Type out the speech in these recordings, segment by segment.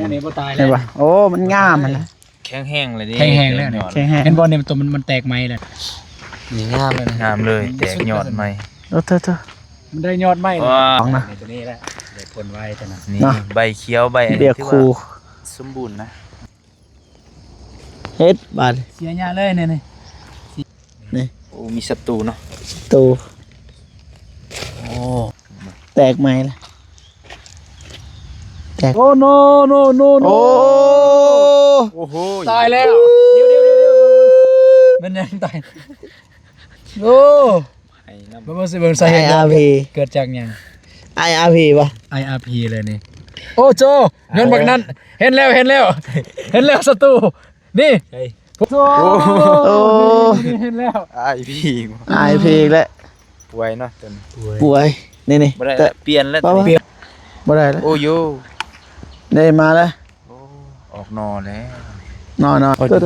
ອັນນີ້ບໍ່ຕາຍແລ້ວ ເຫັນບໍ່? ໂອ້ ມັນງາມຫັ້ນລະ ແຂງແຮງເລີຍເດ້ ແຂງແຮງແລ້ວນີ້ ແຂງແຮງ ເຫັນບໍ່ນີ້ ມັນໂຕ ມັນ ມັນແຕກໃໝ່ແລ້ວ ນີ້ງາມເລີຍນະ ງາມເລີຍ ແຕກຍອດໃໝ່ ໂອ້ ໂທ້ໆ ມັນໄດ້ຍອດໃໝ່ ຂອງນະ ນີ້ ໂຕນີ້ແຫຼະ ໄດ້ຜົນໄວ ໂຕນັ້ນ ນີ້ ເນາະ ໃບຂຽວ ໃບອັນນີ້ ເບ້ຍ ຖືວ່າ ຄູ່ ສົມບູນນະ. ເຮັດບາດ ເສຍຫຍ້າເລີຍນີ້ ນີ້ ນີ້ ໂອ້ ມີສັດຕູເນາະ ສັດຕູ ໂອ້ ແຕກໃໝ່ລະ ແຕກ ໂອ້ ໂນ ໂນ ໂນ ໂນ ໂອ້ ໂອ້ໂຫ ຕາຍແລ້ວ ດຽວໆໆໆ ມັນຍັງຕາຍ ໂອ້ ເບິ່ງ ເບິ່ງຊິ ເບິ່ງສາເຫດ ໄອອາພີ ເກີດຈາກຫຍັງ? ໄອອາພີບໍ່? ໄອອາພີເລີຍນີ້ ໂອ້ໂຈ ຍ້ອນບັກນັ້ນ ເຫັນແລ້ວ ເຫັນແລ້ວ ເຫັນແລ້ວສັດຕູ ນີ້ ໂອ້ ໂອ້ ເຫັນແລ້ວ ໄອພີ ໄອພີອີກແລ້ວ ປ່ວຍເນາະ ຕົວນີ້ ປ່ວຍ ນີ້ໆ ບໍ່ໄດ້ ແຕ່ ປ່ຽນແລ້ວ ບໍ່ໄດ້ແລ້ວ ໂອ້ໂຢ ໄດ້ມາແລ້ວ ໂອ້ ອອກໜໍ່ແລ້ວ ໜໍ່ໆ ໂຕ ໂຕ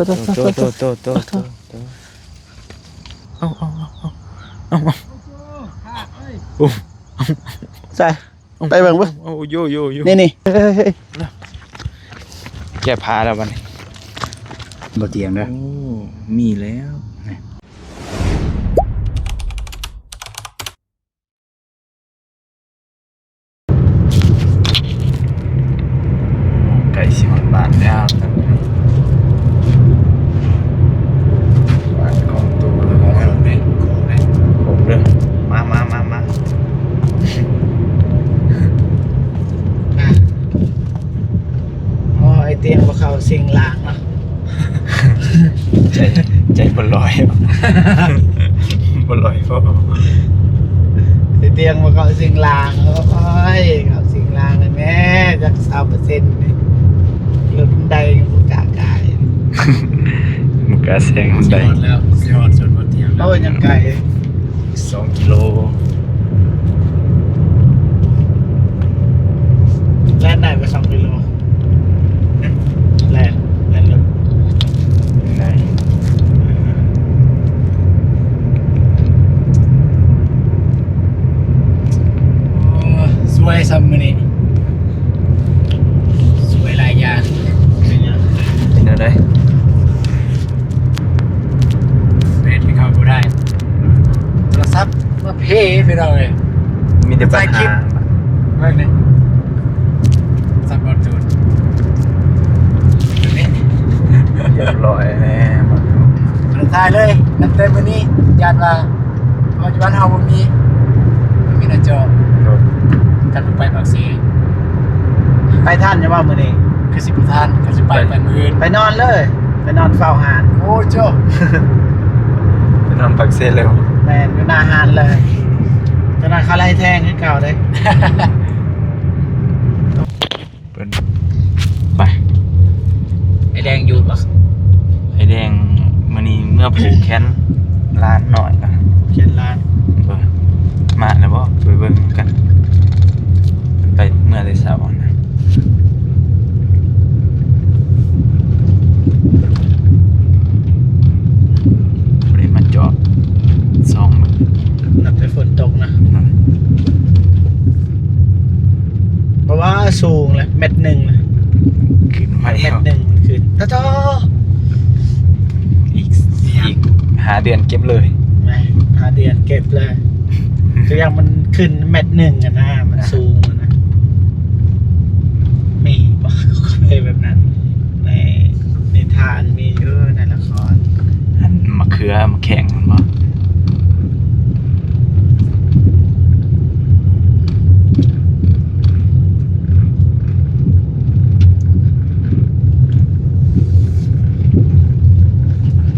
ໂຕ ໂຕ ເອົາ ເອົາ ເອົາ ເອົາ ເອົາ ໂອ້ ໃສ່ ໄປເບິ່ງເບິ່ງ ໂອ້ ໂຢ ໂຢ ໂຢ ນີ້ໆ ເຮີ້ຍ ແກ້ຜ້າແລ້ວບັດນີ້ ບໍ່ຕຽງເດີ ໂອ້ ມີແລ້ວ ໃກ້ຊິຮອດບ້ານແລ້ວ ບ້ານຂອງໂຕແລ້ວ ຂອງເດີ ຂອງເດີ ຂອງເດີ ມາ ມາ ມາ ມາ ໂອ້ ໄອຕຽງບໍ່ເຂົ້າສິ່ງລ່າງເນາະ ໃຈ ໃຈບໍ່ລອຍ ບໍ່ລອຍພໍ ໄອຕຽງບໍ່ເຂົ້າສິ່ງລ່າງ ໂອ້ຍ ເຂົ້າສິ່ງລ່າງແດ່ແມ້ ຈັກຊາວເປີເຊັນນີ້ ລົດໄດ້ບໍ່ກ້າກາຍ ບໍ່ກ້າແຊງໄດ້ ຊິຮອດແລ້ວ ຊິຮອດສວນບໍ່ຕຽງແລ້ວ ໂອ້ຍ ຍັງໄກ ສອງກິໂລ ແລ່ນໄດ້ບໍ່ ສອງກິໂລ ແລ່ນ ແລ່ນລົງ ໄດ້ ໂອ້ ສວຍຊ້ຳມື້ນີ້ ສວຍຫຼາຍຢ່າງ ເປັນແນວໃດ? ເຟສເຂົ້າບໍ່ໄດ້ ໂທລະສັບມາເພ ພີ່ນ້ອງເອີຍ ມີແຕ່ບັນຫາ ເບິ່ງນີ້ ສັບບອດຈູນ ນີ້ ຮຽບຮ້ອຍແນ່ ສຸດທ້າຍເລີຍ ນັບແຕ່ມື້ນີ້ ຢ້ານວ່າ ປັດຈຸບັນເຮົາບໍ່ມີ ບໍ່ມີໜ້າຈໍ ໂດຍ ຄັນໄປປາກເຊ ໄປທັນຢູ່ບໍ່ມື້ນີ້? ຄືຊິບໍ່ທັນ ຄືຊິໄປ ໄປ ໄປມື້ອື່ນ ໄປນອນເລີຍ ໄປນອນເຝົ້າຮ້ານ ໂອ້ໂຈ ໄປນອນປາກເຊເລີຍ ແມ່ນ ຢູ່ໜ້າຮ້ານເລີຍ ຈົນວ່າເຂົາໄລ່ແທງຄືເກົ່າເດ້. ເພິ່ນ ໄປ ໄອ້ແດງຢູ່ບໍ່? ໄອ້ແດງມື້ນີ້ເມືອຜູກແຂນຫຼານນ້ອຍ ແຂນຫຼານ ເອີ ມາແລ້ວບໍ່? ໄປເບິ່ງນຳກັນ ໄປເມືອແຕ່ເຊົ້ານະ ບໍ່ໄດ້ມາຈອດສອງມື້ ນັບແຕ່ຝົນຕົກນະ ເພາະວ່າສູງແຫຼະ ແມັດໜຶ່ງນະ ຂຶ້ນໄວ ແມັດໜຶ່ງມັນຂຶ້ນ ຕະໂທ ອີກ ອີກຫ້າເດືອນເກັບເລີຍ ແມ່ນ ຫ້າເດືອນເກັບເລີຍ ຄືຢ່າງມັນຂຶ້ນແມັດໜຶ່ງຫັ້ນນະ ມັນສູງຫັ້ນນະ ມີບໍ່ກາເຟແບບນັ້ນ ໃນ ນິທານມີຢູ່ໃນລະຄອນ ອັນມະເຂືອມະແຂ້ງມັນບໍ່?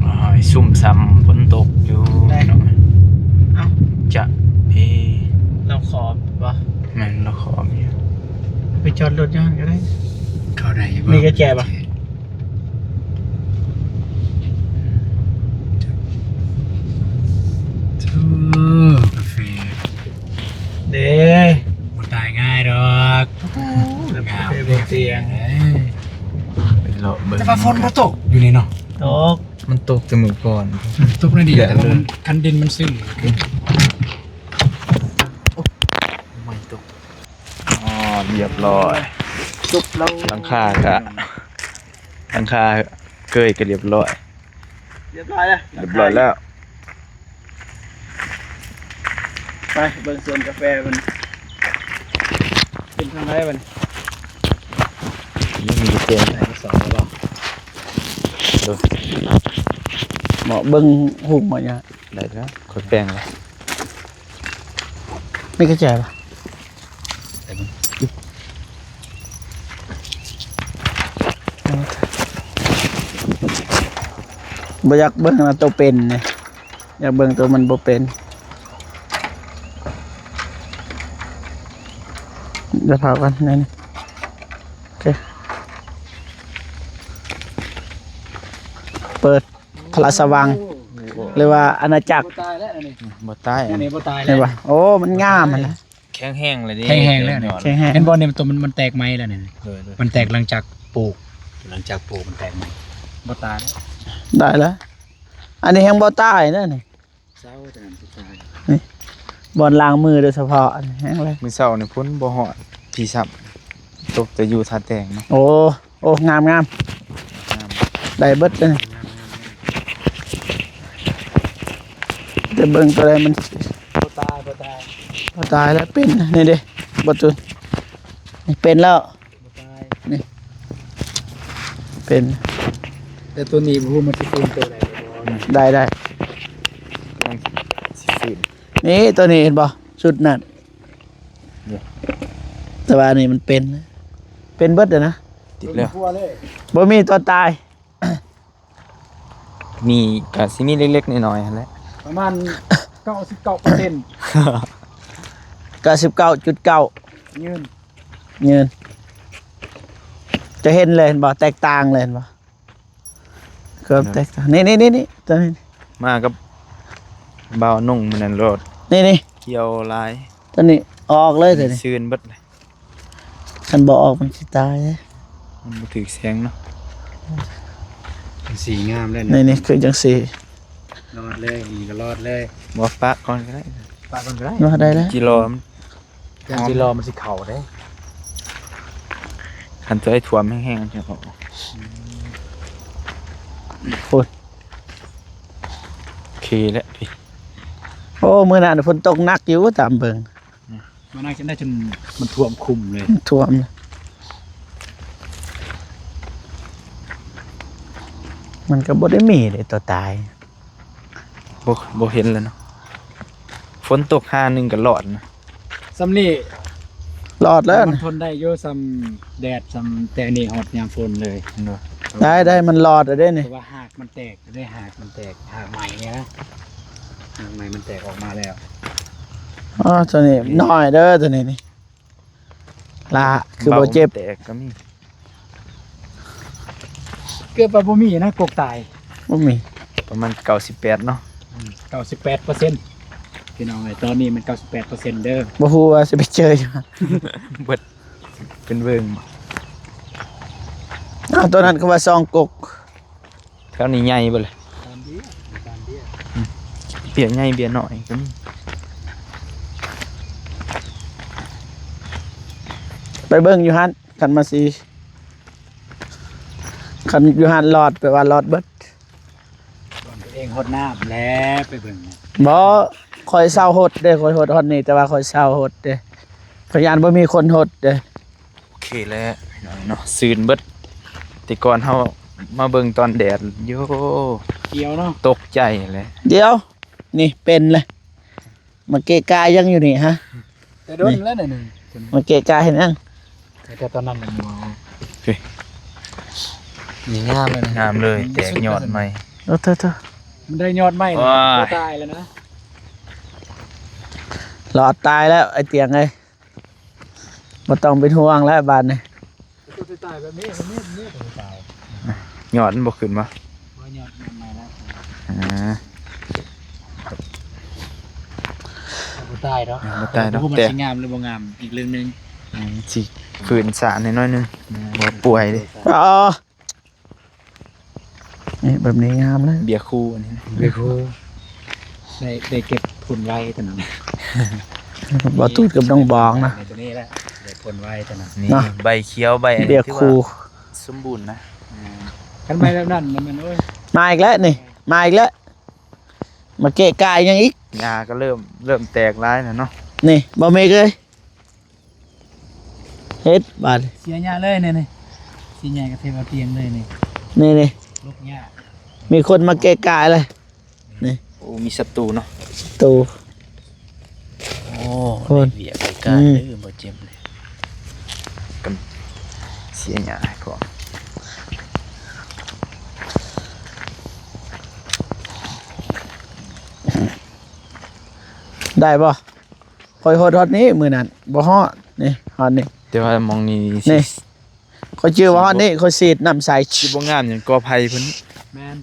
ໂອ້ຍ ຊຸ່ມຊ່ຳຝົນຕົກຢູ່ ໄດ້ ເນາະ ເອົ້າ ຈະເອ ລາວຂໍບໍ່? ແມ່ນ ລາວຂໍຢູ່ ໄປຈອດລົດຢູ່ຫັ້ນກໍໄດ້ ເຂົ້າໄດ້ບໍ່? ມີກະແຈບໍ່? ໂອ້ ກາເຟເດ້ ບໍ່ຕາຍງ່າຍດອກ ໂອ້ ກາເຟບໍ່ຕຽງ ເອີ ໄປເລາະເບິ່ງ ແຕ່ວ່າຝົນບໍ່ຕົກຢູ່ນີ້ເນາະ ຕົກ ມັນຕົກແຕ່ມື້ກ່ອນ ຕົກໜ້ອຍດຽວ ແຕ່ວ່າມັນ ຄັນດິນມັນຊືນ ອືມ ໂອ້ ມັນຕົກ ອໍ ຮຽບຮ້ອຍ ຈົບແລ້ວ ຫຼັງຄາກະ ຫຼັງຄາເກີຍກະລຽບລ້ອຍ ລຽບລ້ອຍແລ້ວ ລຽບລ້ອຍແລ້ວ. ໄປເບິ່ງສວນກາແຟມັນ ເປັນທາງໃດບັດນີ້ ມີເຕັມ ສອງແລ້ວບໍ່ ເບິ່ງ ເໝາະເບິ່ງຮູບມາຍາ ໄດ້ແລ້ວ ຂ້ອຍແປງແລ້ວ ມີກະແຈບໍ່? ບໍ່ຢາກເບິ່ງນະ ໂຕເປັນນີ້ ຢາກເບິ່ງໂຕມັນບໍ່ເປັນ ດຽວພາກັນ ນີ້ ໂອເຄ ເປີດ ພະລາຊະວັງ ໂອ້ ຫຼືວ່າອານາຈັກ ບໍ່ຕາຍແລ້ວອັນນີ້ ບໍ່ຕາຍ ອັນນີ້ບໍ່ຕາຍແລ້ວ ເຫັນບໍ່? ໂອ້ ມັນງາມຫັ້ນນະ ແຂງແຮງເລີຍເດ້ ແຂງແຮງແລ້ວນີ້ ແຂງແຮງ ເຫັນບໍ່ນີ້ ມັນໂຕ ມັນ ມັນແຕກໃໝ່ແລ້ວນີ້ ໂດຍໆ ມັນແຕກຫຼັງຈາກປູກ ຫຼັງຈາກປູກມັນແຕກໃໝ່ ບໍ່ຕາຍແລ້ວ ໄດ້ແລ້ວ ອັນນີ້ແຮງບໍ່ຕາຍເດ້ນີ້ ເຊົາແຕ່ນັ້ນສຸດທ້າຍ ນີ້ ບ່ອນລ້າງມືໂດຍສະເພາະ ອັນນີ້ແຮງເລີຍ ມື້ເຊົ້ານີ້ຝົນບໍ່ຮອດພີ້ຊ້ຳ ຕົກແຕ່ຢູ່ທ່າແຕງເນາະ ໂອ້ ໂອ້ ງາມໆ ງາມ ໄດ້ເບິດເລີຍ ແຕ່ເບິ່ງໂຕໃດມັນ ບໍ່ຕາຍ ບໍ່ຕາຍ ບໍ່ຕາຍແລ້ວ ເປັນ ນີ້ເດ້ ບໍ່ຕຸນ ນີ້ເປັນແລ້ວ ບໍ່ຕາຍ ນີ້ ເປັນ ແຕ່ໂຕນີ້ບໍ່ຮູ້ມັນຊິຟື້ນໂຕໃດບໍ່ ໄດ້ ໄດ້ ກຳລັງຊິຟື້ນ ນີ້ ໂຕນີ້ເຫັນບໍ່ ຊຸດນັ້ນ ແຕ່ວ່າອັນນີ້ມັນເປັນ ເປັນເບິດແລ້ວນະ ຕິດແລ້ວ ບໍ່ມີຕົວຕາຍ ມີ ກະຊິມີເລັກໆນ້ອຍໆຫັ້ນແຫຼະ ປະມານເກົ້າສິບເກົ້າເປີເຊັນ ເກົ້າສິບເກົ້າຈຸດເກົ້າ ຍືນ ຍືນ ຈະເຫັນເລີຍ ເຫັນບໍ່ ແຕກຕ່າງເລີຍ ເຫັນບໍ່ ຄວາມແຕກຕ່າງ ນີ້ໆໆ ໂຕນີ້ ມາກັບບ່າວໜຸ່ງມື້ນັ້ນໂລດ ນີ້ໆ ຂຽວຫຼາຍ ໂຕນີ້ອອກເລີຍ ໂຕນີ້ ຊື່ນເບິດ ຄັນບໍ່ອອກມັນຊິຕາຍເດ້ ມັນບໍ່ຖືກແສງເນາະ ມັນສີງາມເດ້ນີ້ ນີ້ຄືຈັ່ງຊີ້ ລອດເລີຍ ນີ້ກະລອດເລີຍ ບໍ່ ປະກ່ອນກະໄດ້ ປະກ່ອນກະໄດ້ ລອດໄດ້ແລ້ວ ຈິລໍ ຢ່າງຊິລໍມັນຊິເຂົ້າເດ້ ຄັນໂຕໃດຖ້ວມແຮງໆ ຈັ່ງອອກ ໂອ້ຍ ໂອເຄແລ້ວ ໂອ້ ມື້ນັ້ນຝົນຕົກໜັກຢູ່ ຕາມເບິ່ງ ມານັ່ງຈົນໄດ້ ຈົນມັນຖ້ວມຄຸມເລີຍ ຖ້ວມ ມັນກະບໍ່ໄດ້ມີເດ້ຕົວຕາຍ ບໍ່ ບໍ່ເຫັນແລ້ວເນາະ ຝົນຕົກຫາໜຶ່ງກະລອດນະ ສ່ຳນີ້ລອດແລ້ວ ມັນທົນໄດ້ຢູ່ ສ່ຳແດດ ສ່ຳແຕ່ນີ້ຮອດຍາມຝົນເລີຍ ໄດ້ ໄດ້ ມັນລອດແລ້ວເດ້ນີ້ ເພາະວ່າຮາກມັນແຕກ ໄດ້ຮາກມັນແຕກ ຮາກໃໝ່ນີ້ນະ ຮາກໃໝ່ມັນແຕກອອກມາແລ້ວ ອໍ ໂຕນີ້ນ້ອຍເດີ ໂຕນີ້ນີ້ ລະ ຄືບໍ່ເຈັບ ເບົາແຕກກະມີ ເກືອບວ່າບໍ່ມີນະ ກົກຕາຍ ບໍ່ມີ ປະມານເກົ້າສິບແປດເນາະ ອືມ ເກົ້າສິບແປດເປີເຊັນ ພີ່ນ້ອງເອີຍ ຕອນນີ້ມັນເກົ້າສິບແປດເປີເຊັນເດີ ບໍ່ຮູ້ວ່າຊິໄປເຈີຢູ່ ເບິດ ເປັນເວີງ ອ້າວ ໂຕນັ້ນຄືວ່າສອງກົກ ແຖວນີ້ໃຫຍ່ເບິດເລີຍ ຕາມເບ້ຍ ຕາມເບ້ຍ ອືມ ເບ້ຍໃຫຍ່ເບ້ຍນ້ອຍກະມີ ໄປເບິ່ງຢູ່ຫັ້ນ ຄັນມາຊິ ຄັນຢູ່ຫັ້ນລອດ ແປວ່າລອດເບິດ ບ່ອນໂຕເອງຫົດນ້ຳແຫຼະ ໄປເບິ່ງ ບໍ່ ຂ້ອຍເຊົ່າຫົດເດ້ ຂ້ອຍຫົດຮອດນີ້ ແຕ່ວ່າຂ້ອຍເຊົ່າຫົດເດ້ ຂ້ອຍຢ້ານບໍ່ມີຄົນຫົດເດ້. ໂອເຄແລ້ວພີ່ນ້ອງເນາະ ຊື່ນເບິດ ແຕ່ກ່ອນເຮົາມາເບິ່ງຕອນແດດ ໂຢ ຂຽວເນາະ ຕົກໃຈແຫຼະ ດຽວ ນີ້ເປັນແລ້ວ ມາເກະກະຫຍັງຢູ່ນີ້ຮະ ແຕ່ດົນແລ້ວນີ້ ມາເກະກະເຮັດຫຍັງ ແຕ່ຕອນນັ້ນແຫຼະ ນີ້ງາມເລີຍນະ ງາມເລີຍ ແຕກຍອດໃໝ່ ໂອ້ໂທ້ໆ ມັນໄດ້ຍອດໃໝ່ ໂອ້ຍ ຕາຍແລ້ວນະ ລອດຕາຍແລ້ວ ໄອ້ຕຽງເອີຍ. ບໍ່ຕ້ອງເປັນຫ່ວງແລ້ວບາດນີ້ ຕົວຕາຍແບບນີ້ ມັນມີ ມີຕົວຕາຍ ຍອດມັນບໍ່ຂຶ້ນບໍ່ ບໍ່ຍອດ ຍອດໃໝ່ແລ້ວ ອ່າ ບໍ່ຕາຍດອກ ບໍ່ຕາຍດອກ ບໍ່ຮູ້ມັນ ແຕ່ ຊິງາມຫຼືບໍ່ງາມ ອີກເລື່ອງໜຶ່ງ ອືມ ຊິຟື້ນຊາແດ່ໜ້ອຍໜຶ່ງ ແມ່ນ ບໍ່ປ່ວຍເດ້ ອໍ. ນີ້ແບບນີ້ງາມເລີຍ ເບ້ຍຄູ່ອັນນີ້ນະ ເບ້ຍຄູ່ ໄດ້ ໄດ້ເກັບທຶນໄວຕົວນັ້ນ ບໍ່ຕູດກັບນ້ອງບອງນະ ຕົວນີ້ແຫຼະ ເກັບ ຝົນໄວຕອນນັ້ນ ນີ້ ເນາະ ໃບຂຽວໃບອັນນີ້ ເບ້ຍ ຖືວ່າ ຄູ່ ສົມບູນນະ. ແມ່ນ ຄັນໃບແບບນັ້ນນະແມ່ນ ໂອ້ຍ ມາອີກແລ້ວນີ້ ມາອີກແລ້ວ ມາເກະກະຫຍັງອີກ? ຫຍ້າກໍເລີ່ມ ເລີ່ມແຕກຫຼາຍແລ້ວເນາະ. ນີ້ ບໍ່ເມກເອີຍ ເຮັດບາດນີ້ ເສຍຫຍ້າເລີຍນີ້ ນີ້ ເສຍຫຍ້າກະເທບເອົາຕຽງເລີຍນີ້ ນີ້ ນີ້ ລຸກຫຍ້າ ມີຄົນມາເກະກະເລີຍ. ນີ້ ໂອ້ ມີສັດຕູເນາະ ສັດຕູ. ໂອ້ ໂອ້ຍ ໄດ້ວຽກໄດ້ການ ອືມ ເດີ ບໍ່ເຈັບນີ້ ກັນເສຍຫຍ້າໃຫ້ພ້ອມ. ໄດ້ບໍ່? ຂ້ອຍຮອດ ຮອດນີ້ມື້ນັ້ນ ບໍ່ຮອດ ນີ້ ຮອດນີ້ ແຕ່ວ່າໝ່ອງນີ້ ນີ້ ຊິ ຂ້ອຍຈື່ວ່າຮອດນີ້ ຂ້ອຍສີດນ້ຳໃສ່ ຊິບໍ່ງາມຫຍັງກໍໄຜ່ເພິ່ນ. ແມ່ນ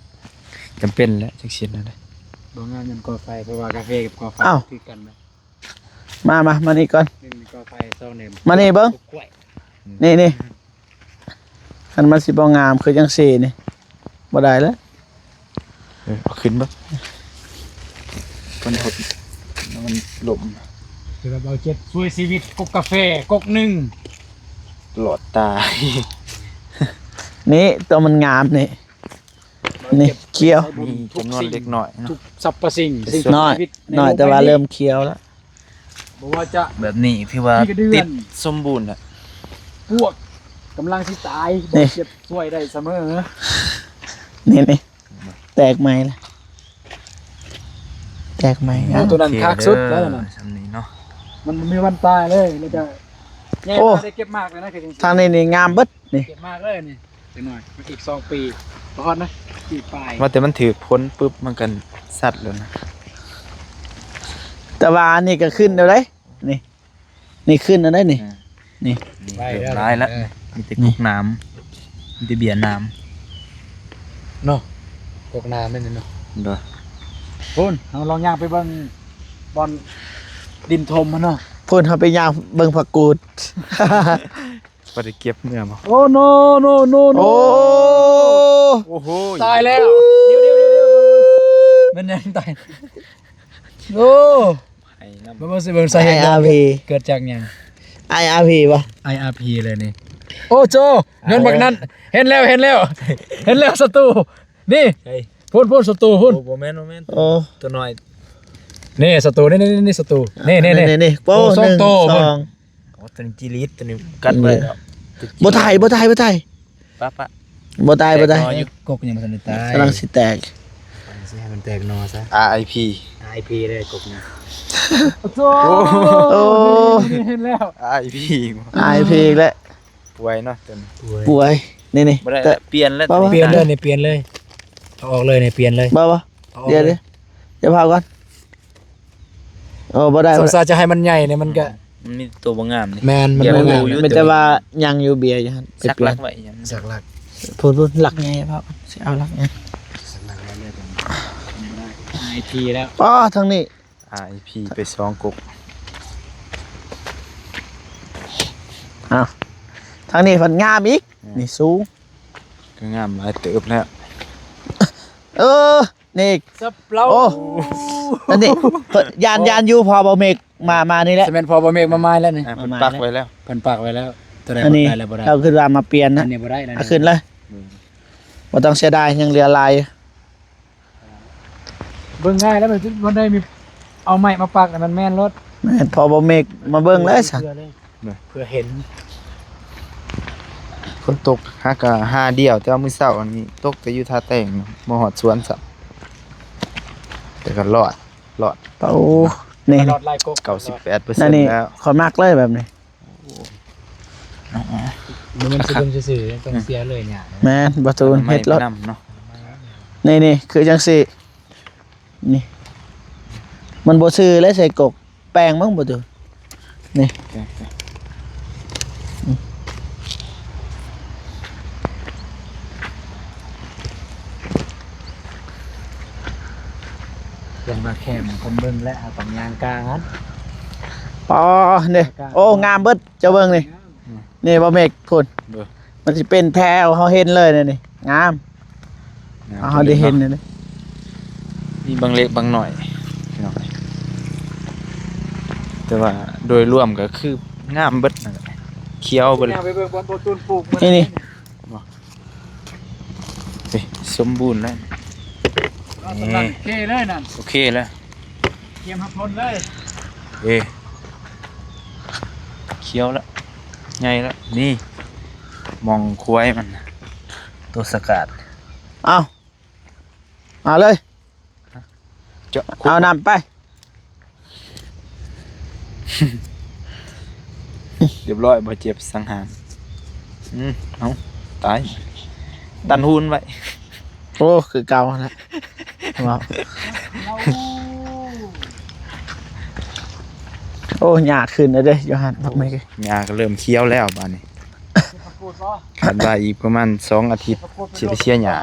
ຈຳເປັນແຫຼະ ຈັ່ງຊີ້ນະ ບໍ່ງາມຫຍັງກໍໄຜ່ ເພາະວ່າກາເຟກັບກໍໄຜ່ ອ້າວ ຄືກັນນະ. ມາ ມາ ມານີ້ກ່ອນ ໜຶ່ງກໍໄຜ່ ສອງນີ້ ມານີ້ເບິ່ງ ນີ້ ນີ້ ຄັນມັນຊິບໍ່ງາມຄືຈັ່ງຊີ້ນີ້ ບໍ່ໄດ້ແລ້ວ. ເອີ ເອົາຂຶ້ນເບິ່ງ ມັນຫົດ ມັນລົ້ມ ຄືວ່າເບົາເຈັບຊ່ວຍຊີວິດ ກົກກາເຟກົກໜຶ່ງ ຫຼອດຕາຍ. ນີ້ ຕົວມັນງາມນີ້ ນີ້ຂຽວ ມີຈຳນວນເລັກນ້ອຍເນາະ ທຸກສັບພະສິ່ງ ສິ່ງ ນ້ອຍ ມີຊີວິດ ນ້ອຍ ແຕ່ວ່າເລີ່ມຂຽວແລ້ວ. ບໍ່ວ່າຈະ ແບບນີ້ຖືວ່າຕິດສົມບູນແລ້ວ ພວກກຳລັງຊິຕາຍ ນີ້ ເຈັບຊ່ວຍໄດ້ສະເໝີ. ນີ້ ນີ້ ແຕກໃໝ່ລະ ແຕກໃໝ່. ໂອ້ ໂຕນັ້ນຄັກສຸດແລ້ວນະ ສ່ຳນີ້ເນາະ ມັນບໍ່ມີວັນຕາຍເລີຍ. ແລ້ວກະ ໂອ້ ໄດ້ເກັບໝາກແລ້ວນະ ທາງນີ້ນີ້ງາມເບິດນີ້ ເກັບໝາກເລີຍນີ້. ຈັກໜ່ອຍ ອີກສອງປີ ບໍ່ຮອດນະ ປີປາຍ ວ່າແຕ່ມັນຖືກຝົນປຶບ ມັນກໍສັດແລ້ວນະ. ແຕ່ວ່າອັນນີ້ກໍຂຶ້ນແລ້ວເດ້ ນີ້ ນີ້ຂຶ້ນແລ້ວເດ້ນີ້ ອ່າ ນີ້ ນີ້ ໄວແລ້ວ ເລີ່ມຫຼາຍແລ້ວ ເອີ ມີແຕ່ກົກໜາມ ມີແຕ່ເບ້ຍໜາມເນາະ ກົກໜາມນັ້ນເນາະ. ໂດຍ ພຸ້ນ ເຮົາລອງຍ່າງໄປເບິ່ງບ່ອນດິນຖົມຫັ້ນເນາະ ພຸ້ນ ເຮົາໄປຍ່າງເບິ່ງຜັກກູດ. ບໍ່ໄດ້ເກັບເມືອບໍ່? ໂອ້ ໂນ ໂນ ໂນ ໂນ ໂອ້ ໂອ້ໂຫ ຕາຍແລ້ວ. ດຽວໆໆໆ ແມ່ນຫຍັງຕາຍ? ໂອ້ ໄອນ້ຳ ເບິ່ງ ເບິ່ງຊິ ເບິ່ງສາເຫດ ໄອອາພີ ເກີດຈາກຫຍັງ? ໄອອາພີບໍ່? ໄອອາພີເລີຍນີ້. ໂອ້ໂຈ ຍ້ອນບັກນັ້ນ ເຫັນແລ້ວ ເຫັນແລ້ວ ເຫັນແລ້ວສັດຕູ ນີ້ ໃສ? ພຸ້ນໆ ສັດຕູພຸ້ນ. ໂອ້ ບໍ່ແມ່ນ ບໍ່ແມ່ນ ໂອ້ ຕົວນ້ອຍ ນີ້ສັດຕູ ນີ້ໆໆ ສັດຕູ ນີ້ໆໆ ນີ້ໆ ນີ້ ໂອ້ ໂອ້ ສອງໂຕ ໜຶ່ງ ສອງ ພຸ້ນ. ໂອ້ ຕົວນີ້ຈີລີດ ຕົວນີ້ກັດໄວ້ແລ້ວ. ບໍ່ຕາຍ ບໍ່ຕາຍ ບໍ່ຕາຍ ປະ ປະ ບໍ່ຕາຍ ບໍ່ຕາຍ ແຕກໜໍ່ຢູ່ ກົກຍັງບໍ່ທັນໄດ້ຕາຍ ກຳລັງຊິແຕກ ຊິໃຫ້ມັນແຕກໜໍ່ຊະ. ອາໄອພີ ອາໄອພີເລີຍກົກນີ້. ໂອ້ ໂອ້ ເຫັນແລ້ວ ອາໄອພີ ອາໄອພີອີກແລ້ວ. ປ່ວຍເນາະຕົວນີ້ ປ່ວຍ ນີ້ໆ ບໍ່ໄດ້ ແຕ່ປ່ຽນແລ້ວ ປ່ຽນເລີຍນີ້ ປ່ຽນເລີຍ ເອົາອອກເລີຍນີ້ ປ່ຽນເລີຍ. ບໍ່ ບໍ່ ເອົາອອກ ດຽວ ເລີຍ ດຽວ ດຽວເຜົາກ່ອນ. ໂອ້ ບໍ່ໄດ້ ສົງໄສຈະໃຫ້ມັນໃຫຍ່ນີ້ ມັນກະ ມັນມີຕົວບໍ່ງາມນີ້. ແມ່ນ ມັນບໍ່ງາມ ມີແຕ່ວ່າຍັງຢູ່ເບ້ຍຢູ່ຫັ້ນ ໄປປ່ຽນ ສັກຫຼັກໄວ້ ສັກຫຼັກ ພຸ້ນໆ ຫຼັກໃຫຍ່ ເອົາ ຊິເອົາຫຼັກໃຫຍ່ ສັກຫຼັກໄວ້ເລີຍ ໄອພີແລ້ວ. ອໍ ທາງນີ້ ອາໄອພີ ໄປສອງກົກ. ອ້າວ ທາງນີ້ພັດງາມອີກ ແມ່ນ ນີ້ສູງ ກໍງາມຫຼາຍເຕີບແລ້ວ. ເອີ ນີ້ ສັບເລົາ ໂອ້ ອັນນີ້ ຢ້ານ ຢ້ານຢູ່ ພໍບໍ່ເມກ ມາ ມານີ້ແຫຼະ ຊິແມ່ນພໍບໍ່ເມກມາໝາຍແລ້ວນີ້. ອ່າ ເພິ່ນປັກໄວ້ແລ້ວ ເພິ່ນປັກໄວ້ແລ້ວ ຕົວໃດ ອັນນີ້ ບໍ່ໄດ້ແລ້ວ ບໍ່ໄດ້ ເຮົາຄິດວ່າມາປ່ຽນນະ ອັນນີ້ບໍ່ໄດ້ແລ້ວ ເອົາຂຶ້ນເລີຍ ບໍ່ຕ້ອງເສຍດາຍ ຍັງເຫຼືອຫຼາຍ. ເບິ່ງງ່າຍແລ້ວ ມັນ ມັນໄດ້ມີ ເອົາໄມ້ມາປັກ ແລ້ວມັນແມ່ນໂລດ. ແມ່ນ ພໍບໍ່ເມກມາເບິ່ງແລ້ວຊະ ເພື່ອເລີຍ ເພື່ອເຫັນ. ຝົນຕົກຫາກະຫາດຽວ ແຕ່ວ່າມື້ເຊົ້າອັນນີ້ຕົກແຕ່ຢູ່ທ່າແຕງ ບໍ່ຮອດສວນຊ້ຳ ແຕ່ກໍລອດ ລອດ. ໂອ້ ນີ້ ລອດຫຼາຍກົກ ເກົ້າສິບແປດເປີເຊັນແລ້ວ. ຂ້ອຍມັກເລີຍແບບນີ້. ມັນຊິເບິ່ງຊື່ໆ ຕ້ອງເສຍເລີຍຫຍ້າ. ແມ່ນ ບໍ່ຕູນເຮັດໂລດ. ນີ້ໆ ຄືຈັ່ງຊີ້ ນີ້ ມັນບໍ່ຊື່ແລ້ວ ໃສ່ກົກແປ້ງມັນບໍ່ຖືກ ນີ້ ເພິ່ນວ່າແຄມ ຄົນເບິ່ງແຫຼະ ເຮົາຕ້ອງຍ່າງກາງຫັ້ນ. ອໍ ນີ້ ໂອ້ ງາມເບິດ ເຈົ້າເບິ່ງນີ້. ນີ້ບໍ່ເມກພຸ້ນ ມັນຊິເປັນແຖວ ເຮົາເຫັນເລີຍນີ້ ງາມ ເຮົາໄດ້ເຫັນນີ້. ມີບາງເລັກບາງໜ້ອຍພີ່ນ້ອງ ແຕ່ວ່າໂດຍລວມກໍຄືງາມເບິດນັ້ນແຫຼະ. ຂຽວເບິດ ຍ່າງໄປເບິ່ງບ່ອນບໍ່ຕູນປູກມື້ ນີ້ ນີ້ ນີ້ ບໍ່ ເອີ ສົມບູນແລ້ວ ເອົາ ນີ້ ສຳນັ້ນ ໂອເຄເລີຍນັ້ນ ໂອເຄແລ້ວ ກຽມຮັບຜົນເລີຍ ເອີ ຂຽວແລ້ວ ໃຫຍ່ແລ້ວ ນີ້ ໝ່ອງຄວາຍມັນ ໂຕສະກາດ ເອົາ ເອົາເລີຍ ເຈາະ ເອົານ້ຳໄປ ຮຽບຮ້ອຍ ບໍ່ເຈັບສັງຫານ ອືມ ເອົາ ຕາຍ ຕັນຫູນໄວ້ ໂອ້ ຄືເກົ່າຫັ້ນແຫຼະ ເວົ້າ ໂອ້ ຫຍ້າຂຶ້ນແລ້ວເດ້ ໂຢຮັນ ບັກເມກ ຫຍ້າກໍເລີ່ມຂຽວແລ້ວບາດນີ້ ຄາດວ່າອີກປະມານສອງອາທິດ ຊິໄດ້ເສຍຫຍ້າ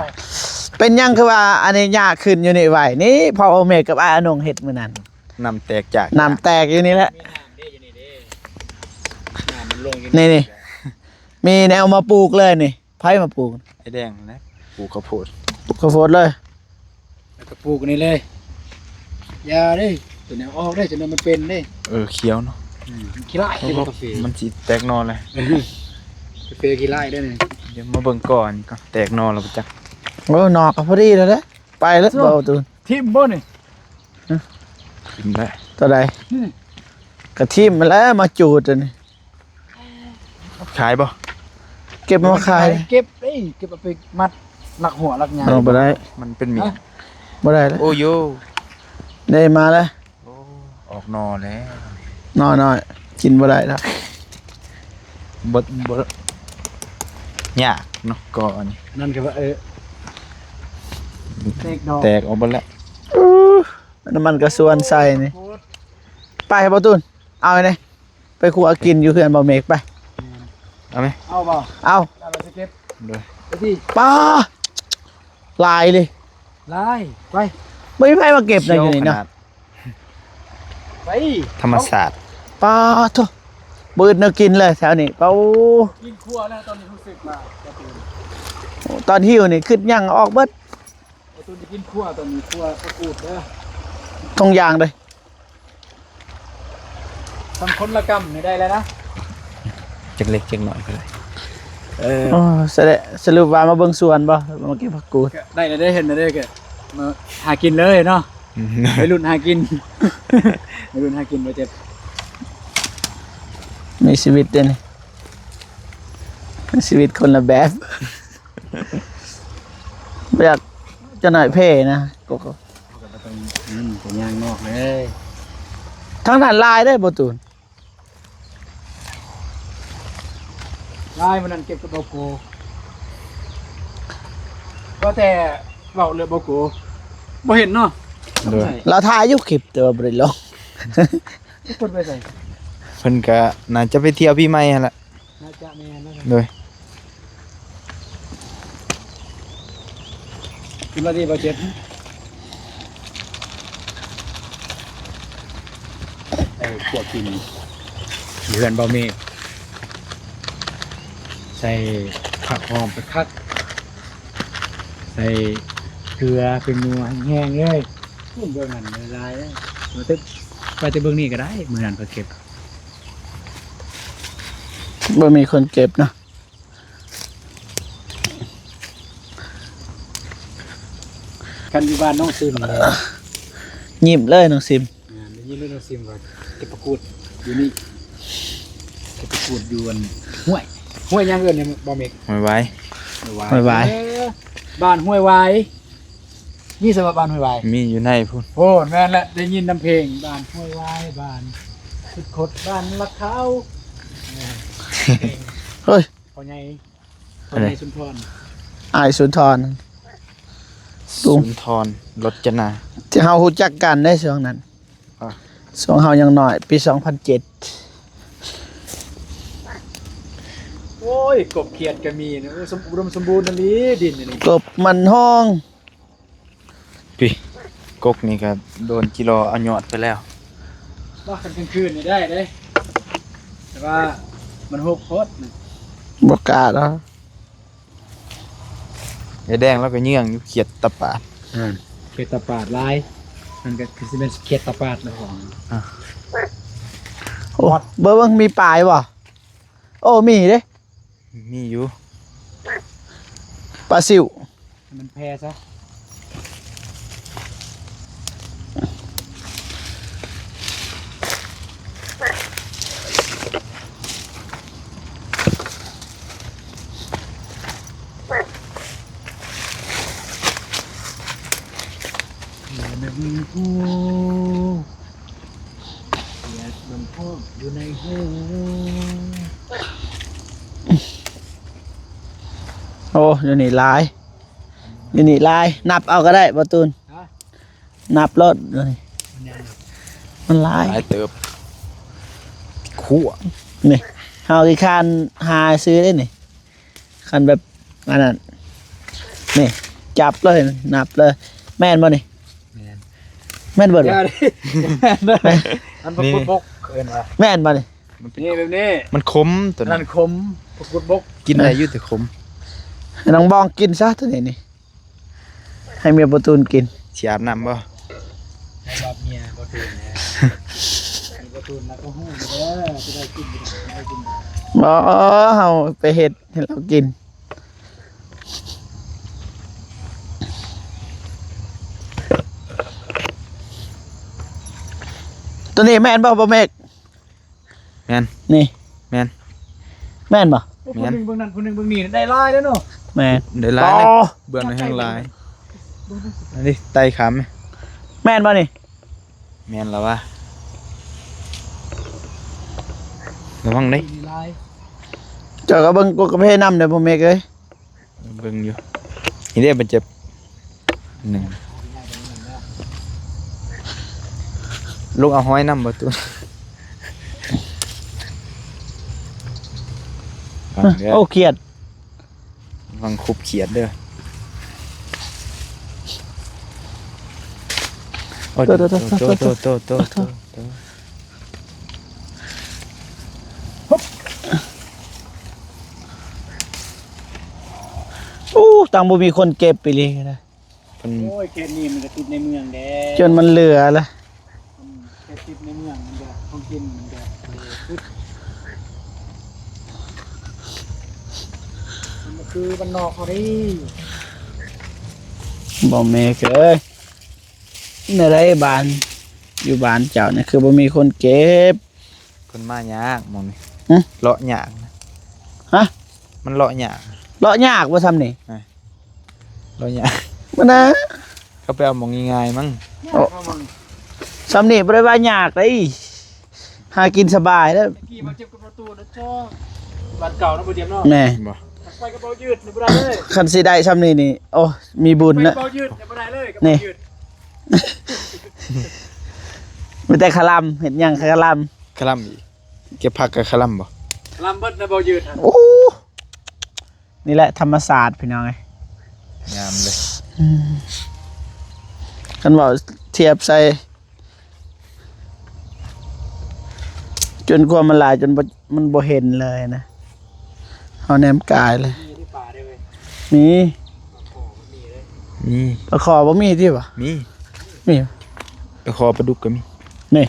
ເປັນຫຍັງຄືວ່າອັນນີ້ຫຍ້າຂຶ້ນຢູ່ນີ້ໄວນີ້ ເພາະວ່າເມກກັບອ້າຍອານົງເຮັດມື້ນັ້ນ ນ້ຳແຕກຈາກ ນ້ຳແຕກຢູ່ນີ້ແຫຼະ ມີນ້ຳເດ້ ຢູ່ນີ້ເດ້ ນ້ຳມັນລົງຢູ່ ນີ້ ນີ້ ນີ້ ມີແນວມາປູກເລີຍນີ້ ໃຜມາປູກ? ໄອ້ແດງແຫຼະ ປູກເຂົ້າໂພດ ປູກເຂົ້າໂພດເລີຍ ແລ້ວກໍປູກນີ້ເລີຍ ຢ່າເດ້ ຕົວນີ້ອອກເດ້ ຕົວນີ້ມັນເປັນເດ້ ເອີ ຂຽວເນາະ ອືມ ມັນຂີ້ຮ້າຍເດ້ ກາເຟ ມັນຊິແຕກໜໍ່ແລ້ວ ກາເຟຂີ້ຮ້າຍເດ້ນີ້ ດຽວມາເບິ່ງກ່ອນ ແຕກໜໍ່ແລ້ວບໍ່ຈັກ ໂອ້ ໜໍ່ກໍພໍດີແລ້ວເດ້ ໄປແລ້ວ ເວົ້າຕູນ ຖິ້ມບໍ່ນີ້? ຮະ? ຖິ້ມໄດ້ ຕົວໃດ? ນີ້ ກະຖິ້ມຫັ້ນແຫຼະ ມາຈູດອັນນີ້ ຂາຍບໍ່? ເກັບມາຂາຍ ເກັບເດ້ ເກັບເອົາໄປມັດລັກຫົວລັກຫຍັງ ເອົາບໍ່ໄດ້ ມັນເປັນໝິດ ຮະ? ບໍ່ໄດ້ແລ້ວ ໂອ້ໂຢ ໄດ້ມາແລ້ວ ໂອ້ ອອກໜໍ່ແລ້ວ ໜໍ່ນ້ອຍ ກິນບໍ່ໄດ້ແລ້ວ ບໍ່ ບໍ່ ຍາກເນາະ ກໍອັນນີ້ ນັ້ນກໍວ່າ ເອີ ແຕກດອກ ແຕກອອກເບິດແລ້ວ ອື ນ້ຳມັນກະຊວນໃສ່ນີ້ ໄປບໍ່ຕູນ ເອົາໄປນີ້ ໄປຄົວກິນຢູ່ເຮືອນບໍ່ເມກໄປ ເອົາໄໝ? ເອົາບໍ່? ເອົາ ເອົາແລ້ວຊິເກັບ ໂດຍ ໄປຕິ ປາ ຫຼາຍເລີຍ ຫຼາຍ ໄປ ບໍ່ມີໃຜມາເກັບນະ ຂຽວ ຢູ່ນີ້ເນາະ ຂະໜາດ ໄປ ທຳມະຊາດ ປາໂທ້ ບໍ່ອຶດແນວກິນເລີຍແຖວນີ້ ປາ ໂອ້ ກິນຄົວແລ້ວ ຕອນນີ້ຮູ້ສຶກວ່າ ຕອນຫິວນີ້ຄຶດຫຍັງອອກເບິດ ເອົາ ຕອນຈະກິນຂົ້ວ ຕອນນີ້ຂົ້ວຜັກກູດເດີ ທຸງຢ່າງເດີ ທຳຄົນລະກຳນີ້ໄດ້ແລ້ວນະ ຈັກເລັກຈັກນ້ອຍກໍໄດ້ ເອີ ອໍ ສະແລະ ສະຫຼຸບວ່າມາເບິ່ງສວນບໍ່? ມາເກັບຜັກກູດ ກໍໄດ້ແລ້ວເດ້ ເຫັນແລ້ວເດ້ ກໍມາຫາກິນເລີຍເນາະ ອືມ ໄວລຸ້ນຫາກິນ ໄວລຸ້ນຫາກິນບໍ່ເຈັບ ມີຊີວິດເດ້ນີ້ ມີຊີວິດຄົນລະແບບ. ບໍ່ຢາກ ຈະໜ້ອຍເພນະ ກໍ ກໍ ອືມ ໄປຍ່າງນອກເລີຍ ທາງນັ້ນຫຼາຍເດ້ບໍ່ຕູນ ຫຼາຍ ມື້ນັ້ນເກັບກັບເບົາໂກ ວ່າແຕ່ເວົ້າເລື່ອງເບົາໂກ ບໍ່ເຫັນເນາະ ໂດຍ ລາວຖ່າຍຢູ່ຄລິບ ແຕ່ວ່າບໍ່ໄດ້ລົງ ເພິ່ນໄປໃສ? ເພິ່ນກະໜ້າຈະໄປທ່ຽວປີໃໝ່ຫັ້ນລະ ໜ້າຈະແມ່ນນະ ໂດຍ ສະບາຍດີບ່າວເຈັດ ໄປຄົວກິນຢູ່ເຮືອນບ່າວເມກ ໃສ່ຜັກຫອມຄັກໆ ໃສ່ເກືອເປັນນົວແຮງໆເລີຍ ເບິ່ງນັ້ນຫຼາຍໆ ມາແຕ່ ໄປແຕ່ເບິ່ງນີ້ກໍໄດ້ ມື້ນັ້ນເພິ່ນເກັບ ບໍ່ມີຄົນເກັບເນາະ ຄັນຢູ່ບ້ານນ້ອງຊິມນີ້ ຍິ້ມເລີຍນ້ອງຊິມ ອ່າ ໄດ້ຍິນແລ້ວນ້ອງຊິມວ່າເກັບຜັກກູດຢູ່ນີ້ ເກັບຜັກກູດຢູ່ອັນຫ້ວຍ ຫ້ວຍຫຍັງເອີ້ນນີ້ບໍ່ເມັກ ຫ້ວຍວາຍ ຫ້ວຍວາຍ ຫ້ວຍວາຍ ເອີ ບ້ານຫ້ວຍວາຍ ມີສະບາບບ້ານຫ້ວຍວາຍ ມີຢູ່ໃນພຸ້ນ ໂອ້ ແມ່ນແຫຼະ ໄດ້ຍິນນຳເພງ ບ້ານຫ້ວຍວາຍ ບ້ານສຸດຄົດ ບ້ານລັກຂາວ ເອີ ເຮີ້ຍ ພໍ່ໃຫຍ່ ພໍ່ໃຫຍ່ສຸນທອນ ອ້າຍສຸນທອນ ລຸງ ສຸນທອນ ລົດຈະນາ ທີ່ເຮົາຮູ້ຈັກກັນໃນຊ່ວງນັ້ນ ອ່າ ຊ່ວງເຮົາຍັງນ້ອຍ ປີສອງພັນເຈັດ ໂອ້ຍ ກົບຂຽດກໍມີນະ ໂອ້ ສົມ ອຸດົມສົມບູນອີ່ຫຼີດິນນີ້ ກົບມັນຮ້ອງ ພີ້ ກົກນີ້ກໍໂດນຈີລໍເອົາຍອດໄປແລ້ວ ວ່າຄັນກາງຄືນນີ້ໄດ້ເດ້ ແຕ່ວ່າມັນຮົກໂພດນະ ບໍ່ກ້າດອກ ຍາຍແດງລາວກໍເຍືອງຢູ່ ຂຽດຕາປາດ ອ່າ ຂຽດຕາປາດຫຼາຍ ມັນກໍຄືຊິແມ່ນຂຽດຕາປາດນະ ອ່າ ໂອ້ ເບິ່ງ ເບິ່ງ ມີປາຍບໍ່? ໂອ້ ມີເດ້ ມີຢູ່ ປາຊິວ ໃຫ້ມັນແຜ່ຊະ. ໂອ້ ຢູ່ນີ້ຫຼາຍ ຢູ່ນີ້ຫຼາຍ ນັບເອົາກໍໄດ້ ບໍ່ຕູນ. ຮະ? ນັບໂລດ ມັນຫຼາຍ ຫຼາຍເຕີບ ຂົວ ນີ້ ເຮົາຂີ້ຄ້ານຫາຊື້ເດ້ນີ້ ຄັນແບບອັນນັ້ນ ນີ້ ຈັບເລີຍ ນັບເລີຍ ແມ່ນບໍ່ນີ້? ແມ່ນ ແມ່ນບໍ່ນີ້? ແມ່ນ ອັນ ນີ້ ຜັກກຸດບົກ ເອີ້ນວ່າ ແມ່ນບໍ່ນີ້? ມັນເປັນ ນີ້ ແບບນີ້ ມັນຂົມຕົວ ອັນນັ້ນ ນັ້ນຂົມ ຜັກກຸດບົກ ກິນໄດ້ຢູ່ແຕ່ຂົມ ໃຫ້ນ້ອງບອງກິນຊະຕົວນີ້ນີ້. ໃຫ້ເມຍບໍ່ຕູນກິນ ຊິອາບນ້ຳບໍ່? ໃຫ້ບາບເມຍບໍ່ຕູນແດ່ ເມຍບໍ່ຕູນລາວກໍຮູ້ຢູ່ເດີ ຊິໄດ້ກິນບໍ່ໄດ້ກິນ. ບໍ່ ເຮົາໄປເຮັດໃຫ້ລາວກິນ ຕົວນີ້ແມ່ນບໍ່ ບໍ່ເມກ? ແມ່ນ ນີ້ ແມ່ນ ແມ່ນບໍ່? ໂອ້ ແມ່ນ ຜູ້ໜຶ່ງເບິ່ງນັ້ນ ຜູ້ໜຶ່ງເບິ່ງນີ້ ໄດ້ຫຼາຍເດ້ເນາະ ແມ່ນ ໄດ້ຫຼາຍ ໂອ້ ເບື້ອງໃນແຮ່ງຫຼາຍ ອັນນີ້ໄຕ່ຂາມ ແມ່ນບໍ່ນີ້? ແມ່ນລະວະ ລະວັງເດ້ ເຈົ້າກໍເບິ່ງກົກກະເພນຳເດີ ພໍ່ແມ່ເອີຍ. ເບິ່ງຢູ່ ນີ້ເດ້ ມັນຈະ ໜຶ່ງ ລົງເອົາຫອຍນຳບໍ່ຕູນ? ໂອ້ ຂຽດ ລະວັງຄຸບຂຽດເດີ ໂອ້ ໂຕ ໂຕ ໂຕ ໂຕ ໂອ້ ຕັ້ງບໍ່ມີຄົນເກັບອີ່ຫຼີນະ ເພິ່ນ ໂອ້ຍ ເຂດນີ້ມັນກະຕິດໃນເມືອງແດ່ ຈົນມັນເຫຼືອລະ ອືມ ເຂດຕິດໃນເມືອງມັນກະ ຂອງກິນມັນກະ ເອີ ມັນບໍ່ຄືບ້ານນອກເຮົາເດ້ ບໍ່ແມ່ເອີຍ. ແນວໃດບ້ານ ຢູ່ບ້ານເຈົ້ານີ້ຄືບໍ່ມີຄົນເກັບ? ເພິ່ນມາຍາກໝ່ອງນີ້ ຫຶ? ເລາະຍາກ ຮະ? ມັນເລາະຍາກ ເລາະຍາກບໍ່ຊ່ຳນີ້? ເລາະຍາກ ມັນນະ ເຂົາໄປເອົາໝ່ອງງ່າຍໆມັ້ງ ໂອ້ ຊ່ຳນີ້ບໍ່ໄດ້ວ່າຍາກເດ້ ຫາກິນສະບາຍເດີ ຕະກີ້ມາເຈັບກັບປະຕູນະຈ້ອ ບ້ານເກົ່ານະບໍ່ດຽມເນາະ ແມ່ນບໍ່? ໄປກັບເບົາຍືດນີ້ບໍ່ໄດ້ເລີຍ ຄັນຊິໄດ້ຊ່ຳນີ້ນີ້ ໂອ້ ມີບຸນນະ ໄປກັບເບົາຍືດນີ້ບໍ່ໄດ້ເລີຍ ກັບເບົາຍືດ ມີແຕ່ຄະລຳ ເຮັດຫຍັງຄະລຳ ຄະລຳອີກ ເກັບຜັກກໍຄະລຳບໍ່? ຄະລຳເບິດນະເບົາຍືດ ໂອ້ ນີ້ແຫຼະທຳມະຊາດພີ່ນ້ອງເອີຍ ງາມເລີຍ ອືມ ຄັນເວົ້າທຽບໃສ່ ຈົນກວ່າມັນຫຼາຍ ຈົນບໍ່ ມັນບໍ່ເຫັນເລີຍນະ ເຮົາແນມກາຍເລີຍ ມີ ມີ ປາຄໍ່ບໍ່ມີຕິຫວາ? ມີ ມີ ປາຄໍ່ປາດຸກກໍມີ ນີ້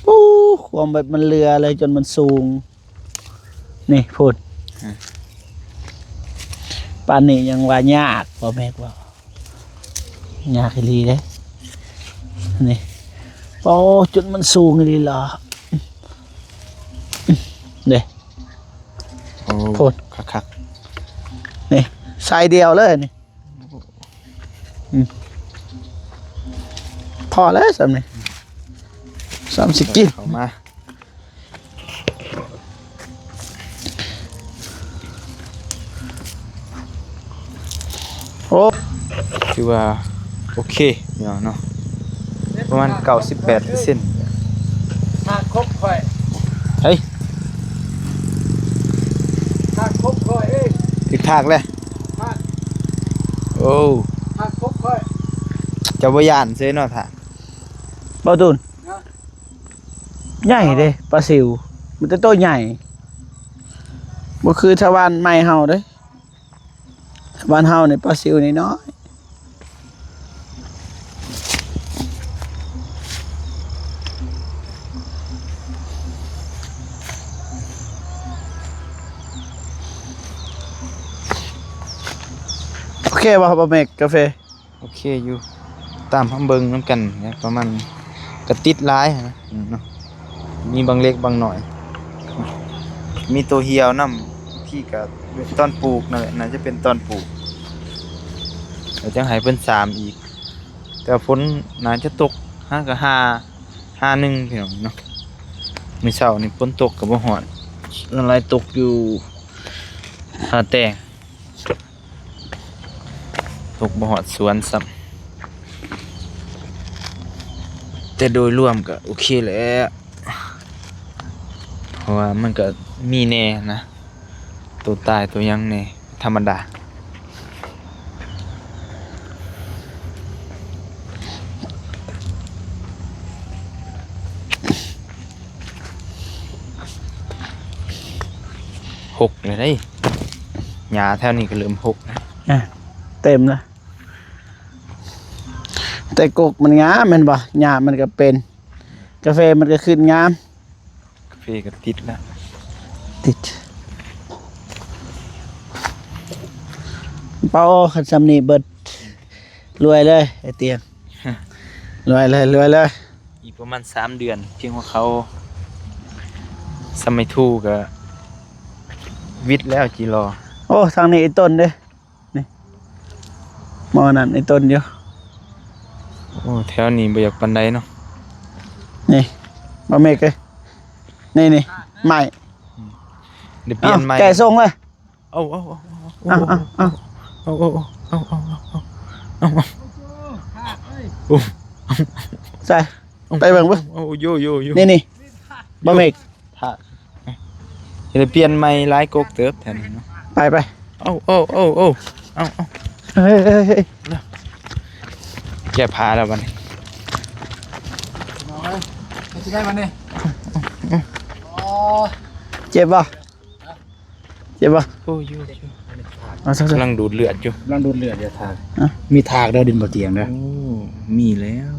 ໂອ້ ຄວາມແບບມັນເຫຼືອເລີຍ ຈົນມັນສູງ ນີ້ພຸ້ນ ອືມ ປານນີ້ຍັງວ່າຍາກ ພໍ່ແມ່ເວົ້າ ຍາກອີ່ຫຼີເດ້ ນີ້ ໂອ້ ຈົນມັນສູງອີ່ຫຼີລະ ເດ້ ໂອ້ ພຸ້ນ ຄັກໆ ນີ້ ສາຍດຽວເລີຍນີ້ ອືມ ພໍແລ້ວຊ່ຳນີ້ ຊ່ຳຊິກິນ ເຂົ້າມາ ໂອ້ ຖືວ່າໂອເຄເນາະ ປະມານເກົ້າສິບແປດເປີເຊັນ ຫາກຄົບຂ້ອຍ ເຮີ້ຍ ຫາກຄົບຂ້ອຍເອີຍ ຖືກທາກແລ້ວ ຫາກ ໂອ້ ຫາກຄົບຂ້ອຍ ເຈົ້າບໍ່ຢ້ານເຊີຍເນາະ ທາກ ບໍ່ຕູນ ນະ ໃຫຍ່ເດ້ ປາຊິວ ມີແຕ່ໂຕໃຫຍ່ ບໍ່ຄືຊາວບ້ານໃໝ່ເຮົາເດ້ ຊາວບ້ານເຮົານີ້ປາຊິວນ້ອຍໆ. ຄບໍ່ ບໍ່ແມັກ ກາເຟ? ໂອເຄຢູ່ ຕາມເຮົາເບິ່ງນຳກັນ ປະມານ ກະຕິດຫຼາຍຫັ້ນນະ ເນາະ ມີບາງເລັກບາງໜ້ອຍ ມີໂຕຫ່ຽວນຳ ທີ່ກະຕອນປູກນັ້ນແຫຼະ ໜ້າຈະເປັນຕອນປູກ ແລ້ວຈັ່ງໃຫ້ເພິ່ນສາມອີກ ແຕ່ວ່າຝົນໜ້າຈະຕົກ ຫາກະຫາ ຫາໜຶ່ງ ພີ່ນ້ອງເນາະ ມື້ເຊົ້ານີ້ຝົນຕົກກະບໍ່ຮອດ ສ່ວນຫຼາຍຕົກຢູ່ທ່າແຕງ ຕົກບໍ່ຮອດສວນຊ້ຳ ແຕ່ໂດຍລວມກະໂອເຄແຫຼະ ເພາະວ່າມັນກະມີແດ່ນະ ໂຕຕາຍໂຕຫຍັງແດ່ ທຳມະດາ ຫົກແລ້ວເດ້ ຫຍ້າແຖວນີ້ກະເລີ່ມຫົກແລ້ວ ອ່ະ ເຕັມລະ ແຕ່ກົກມັນງາມແມ່ນບໍ່? ຫຍ້າມັນກະເປັນ ກາເຟມັນກະຂຶ້ນງາມ ກາເຟກະຕິດລະ ຕິດ ເປົາ ຄັນຊ່ຳນີ້ເບິດ ລວຍເລີຍ ໄອ້ຕຽງ ລວຍເລີຍ ລວຍເລີຍ ອີກປະມານສາມເດືອນ ພຽງຫົວເຂົ່າ ສະໄໝທູກະວິດແລ້ວຈີລໍ ໂອ້ ທາງນີ້ອີ່ຕົ້ນເດ້ ນີ້ ໝໍ້ນັ້ນໄອ້ຕົ້ນຢູ່ ໂອ້ ແຖວນີ້ບໍ່ຢາກປານໃດເນາະ ນີ້ ບໍ່ເມກເອີຍ ນີ້ໆ ໄມ້ ໄດ້ປ່ຽນໃໝ່ ເອົ້າ ແກະສົ່ງເລີຍ ເອົາ ເອົາ ເອົາ ເອົາ ເອົາ ເອົາ ເອົາ ເອົາ ເອົາ ເອົາ ເອົາ ເອົາ ເອົາ ເອົາ ເອົາ ໃສ່ ໄປເບິ່ງເບິ່ງ ເອົາ ໂຢ ໂຢ ໂຢ ນີ້ໆ ບໍ່ເມກ ຖ້າ ຊິໄດ້ປ່ຽນໃໝ່ຫຼາຍກົກເຕີບແຖວນີ້ເນາະ ໄປໆ ເອົາ ເອົາ ເອົາ ເອົາ ເອົາ ເອົາ ເອີຍ ເອີຍ ເອີຍ ແກ້ຜ້າແລ້ວບັດນີ້ ເຮັດຈັ່ງໃດບັດນີ້ ໂອ້ຍ ເຈັບບໍ່? ເຈັບບໍ່? ໂອ້ຍ ຢູ່ ຢູ່ ເອົາ ກຳລັງດູດເລືອດຢູ່ ກຳລັງດູດເລືອດຢູ່ ທາກ ຮະ? ມີທາກເດີ ດິນບໍ່ຕຽງເດີ ໂອ້ ມີແລ້ວ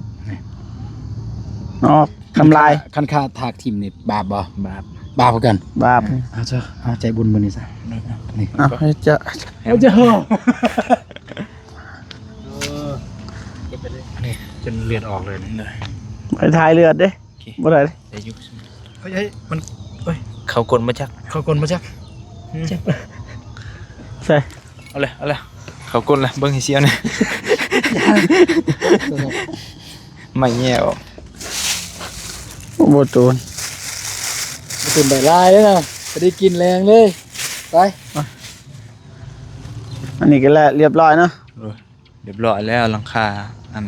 ອອກ ທຳລາຍ ຄັນຂ້າທາກຖິ້ມນີ້ບາບບໍ່? ບາບ ບາບຄືກັນ ບາບ ເອົາເຈົ້າ ເອົາໃຈບຸນມື້ນີ້ຊະ ນີ້ ເອົາ ເອົາ ເອົາເຈົ້າ ເອົາເຈົ້າ ເອີ ເກັບໄປເລີຍ ນີ້ ຈົນເລືອດອອກເລີຍນີ້ ໄປຖ່າຍເລືອດເດ້ ໂອເຄ ບໍ່ໄດ້ເດ້ ໄດ້ຢູ່ ເອີຍ ເອີຍ ມັນ ເອີຍ ເຂົ້າກົ້ນບໍ່ຈັກ ເຂົ້າກົ້ນບໍ່ຈັກ ອືມ ເຈັບ ໃສ່ ເອົາເລີຍ ເອົາເລີຍ ເຂົ້າກົ້ນລະ ເບິ່ງໃຫ້ສ່ຽວແດ່ ໄມ້ແຍ່ອອກ ບໍ່ໂຕນ ບໍ່ໂຕນໄດ້ຫຼາຍເດ້ນະ ພໍດີກິນແລງເລີຍ ໄປ ອັນນີ້ກະແລ້ວ ລຽບຮ້ອຍເນາະ ໂດຍ ລຽບຮ້ອຍແລ້ວ ຫຼັງຄາ ອັນ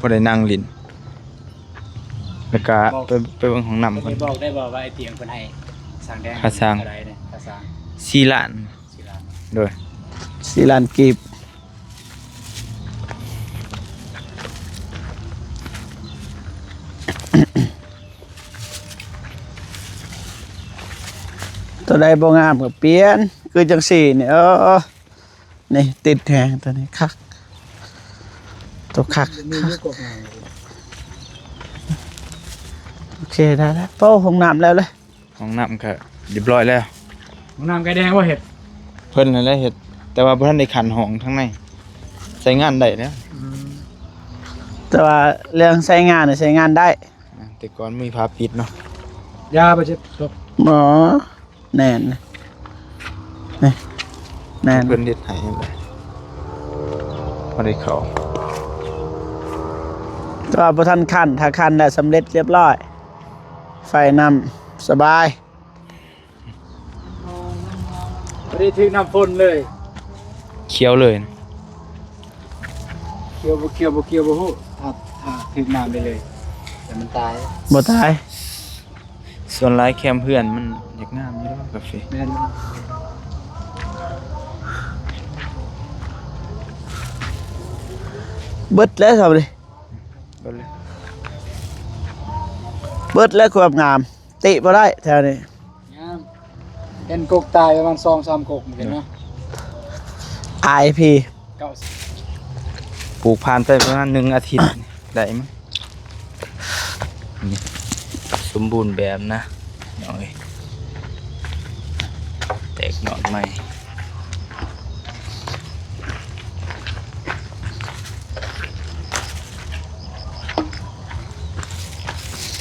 ພໍໄດ້ນັ່ງຫຼິ້ນ ແລ້ວກະ ບອກ ໄປ ໄປເບິ່ງຫ້ອງນ້ຳກ່ອນ ບອກໄດ້ບໍ່ວ່າໄອ້ຕຽງເພິ່ນໃຫ້ສ້າງແດງ ຄ່າສ້າງ ເທົ່າໃດເດ້ ຄ່າສ້າງ ສີ່ລ້ານ ສີ່ລ້ານ ໂດຍ ສີ່ລ້ານກີບ ໂຕໃດບໍ່ງາມກະປ່ຽນ ຄືຈັ່ງຊີ້ນີ້ ເອີ ນີ້ຕິດແຮງ ໂຕນີ້ຄັກ ໂຕຄັກ ຄັກ ໂອເຄ ໄດ້ແລ້ວ ໂອ້ ຫ້ອງນ້ຳແລ້ວເລີຍ ຫ້ອງນ້ຳກະລຽບຮ້ອຍແລ້ວ ຫ້ອງນ້ຳກະແດງບໍ່ເຮັດ ເພິ່ນຫັ້ນແຫຼະເຮັດ ແຕ່ວ່າບໍ່ທັນໄດ້ຂັນຫ້ອງທາງໃນ ໃຊ້ງານໄດ້ແລ້ວ ອືມ ແຕ່ວ່າເລື່ອງໃຊ້ງານນີ້ໃຊ້ງານໄດ້ ອ່າ ແຕ່ກ່ອນມີຝາປິດເນາະ ຢ່າໄປເຈັບຕົກ ບໍ່ ແໜ້ນ ນີ້ ແໜ້ນ ເພິ່ນເຮັດໃຫ້ ພໍໄດ້ເຂົ້າ ແຕ່ວ່າບໍ່ທັນຂັນ ຖ້າຂັນແລ້ວສຳເລັດລຽບຮ້ອຍ ໄຟ ນ້ຳ ສະບາຍ ບໍ່ໄດ້ຖືກນ້ຳຝົນເລີຍ ຂຽວເລີຍ ຂຽວບໍ່ຂຽວ ບໍ່ຂຽວບໍ່ຮູ້ ຖ້າ ຖ້າຖືກນ້ຳໄປເລີຍ ແຕ່ມັນຕາຍ ບໍ່ຕາຍ ສ່ວນຫຼາຍແຄມເຮືອນມັນຢາກງາມຢູ່ດອກກາເຟ ແມ່ນ ເບິດແລ້ວຊະນີ້ ເບິດແລ້ວ ເບິດແລ້ວຄວາມງາມ ຕິບໍ່ໄດ້ແຖວນີ້ ງາມ ເຫັນກົກຕາຍປະມານສອງສາມກົກເຫັນເນາະ ອາຍພີ ເກົ້າສິບ ປູກຜ່ານໄປປະມານໜຶ່ງອາທິດ ໄດ້ມັ້ງ ນີ້ ສົມບູນແບບນະ ນ້ອງເອີຍ ແຕກຍອດໃໝ່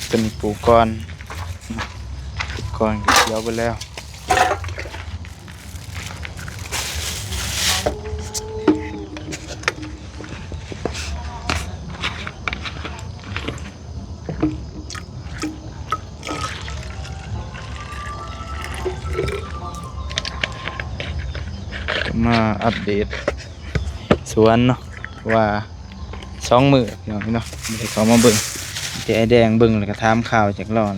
ຕົວນີ້ປູກກ່ອນ ປູກກ່ອນກໍຂຽວໄປແລ້ວ. ກໍມາອັບເດດສວນເນາະ ເພາະວ່າສອງມື້ພີ່ນ້ອງເນາະ ບໍ່ໄດ້ເຂົ້າມາເບິ່ງ ແຕ່ອ້າຍແດງເບິ່ງ ແລ້ວກໍຖາມຂ່າວຈາກລາວ.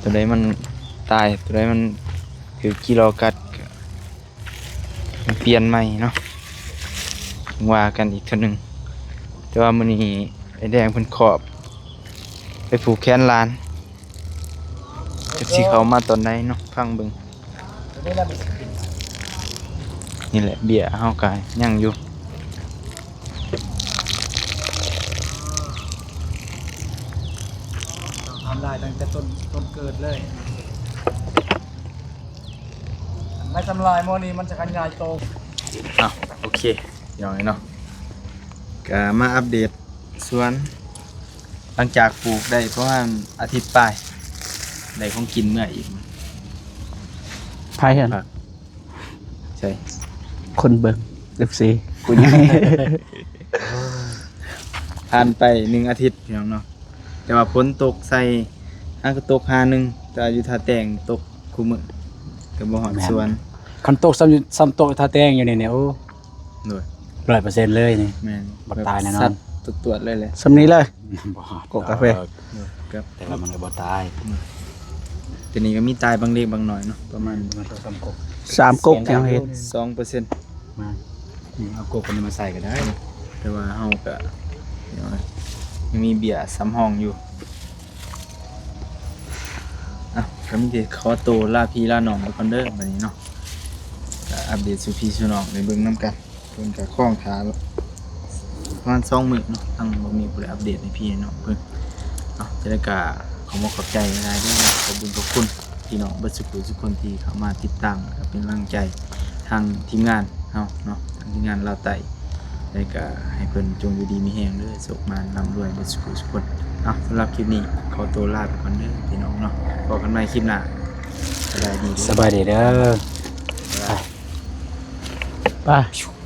ຕົວໃດມັນຕາຍ ຕົວໃດມັນຖືກກີ່ລໍກັດ ກະມາປ່ຽນໃໝ່ເນາະ ຈັ່ງວ່າກັນອີກເທື່ອໜຶ່ງ. ແຕ່ວ່າມື້ນີ້ອ້າຍແດງເພິ່ນຂອບໄປຜູກແຂນຫຼານ ຈັກຊິເຂົ້າມາຕອນໃດເນາະ ຟັງເບິ່ງ. ນີ້ແຫຼະເບ້ຍເຮົາກະຍັງຢູ່ ທຳລາຍຕັ້ງແຕ່ຕົ້ນ ຕົ້ນເກີດເລີຍ ໄມ້ທຳລາຍໝໍ່ນີ້ມັນຈະຂະຫຍາຍໂຕ. ເອົາ ໂອເຄ ພີ່ນ້ອງເນາະ ກະມາອັບເດດ ສວນ ຫຼັງຈາກປູກໄດ້ປະມານອາທິດປາຍ ໄດ້ຂອງກິນເມືອອີກ. ໃຜຫັ້ນ? ໃຊ່ ຄົນເບິ່ງ ເອັຟຊີ ຜູ້ໃຫຍ່. ຜ່ານໄປໜຶ່ງອາທິດ ພີ່ນ້ອງເນາະ ແຕ່ວ່າຝົນຕົກໃສ່ ຫາກໍຕົກຫາໜຶ່ງ ແຕ່ວ່າຢູ່ທ່າແຕງຕົກ ຄູ່ມື້ກໍບໍ່ຮອດ ແມ່ນ ສວນ. ຄັນຕົກຊ້ຳ ຊ້ຳຕົກທ່າແຕງຢູ່ນີ້ນີ້ ໂອ້ ໂດຍ ຮ້ອຍເປີເຊັນເລີຍນີ້. ແມ່ນ ບໍ່ຕາຍແນ່ນອນ ສັດຕວດໆເລີຍແຫຼະ ສ່ຳນີ້ເລີຍ ບໍ່ຮອດ ກົກກາເຟ ໂດຍ ແຕ່ວ່າມັນກໍບໍ່ຕາຍ. ໂດຍ ແຕ່ນີ້ກໍມີຕາຍບາງເລັກບາງໜ້ອຍເນາະ ປະມານ ປະມານສອງສາມກົກ ສາມກົກ ຍັງເຫັນ ສອງເປີເຊັນ ມາ ນີ້ເອົາກົກອັນນີ້ມາໃສ່ກໍໄດ້ ແຕ່ວ່າເຮົາກໍຍັງມີເບ້ຍສຳຮອງຢູ່. ອ່ະ ກໍມີແຕ່ຂໍໂຕລາພີ່ລານ້ອງໄປກ່ອນເດີບັດນີ້ເນາະ ກໍອັບເດດສູ່ພີ່ສູ່ນ້ອງໄດ້ເບິ່ງນຳກັນ. ເພິ່ນກໍຄອງຖ້າປະມານສອງມື້ເນາະ ທັງບໍ່ມີຜູ້ໃດອັບເດດໃຫ້ພີ່ໃຫ້ນ້ອງເບິ່ງເນາະ. ຈັ່ງໃດກໍຂໍຂອບໃຈຫຼາຍໆເດີ ຂອບບຸນຂອບຄຸນພີ່ນ້ອງເບິດສູ່ຜູ້ສູ່ຄົນທີ່ເຂົ້າມາຕິດຕາມ ແລະ ເປັນກຳລັງໃຈທາງທີມງານເຮົາເນາະ ທາງທີມງານລາວໃຕ້ ແລ້ວກໍໃຫ້ເພິ່ນຈົ່ງຢູ່ດີມີແຮງເດີ ໂຊກໝານລ່ຳລວຍເບິດສູ່ຜູ້ສູ່ຄົນ. ເອົາ ສຳລັບຄລິບນີ້ຂໍໂຕລາໄປກ່ອນເດີພີ່ນ້ອງເນາະ ພໍ້ກັນໃໝ່ຄລິບໜ້າ ສະບາຍດີເດີ ສະບາຍດີເດີ ບາຍບາຍ.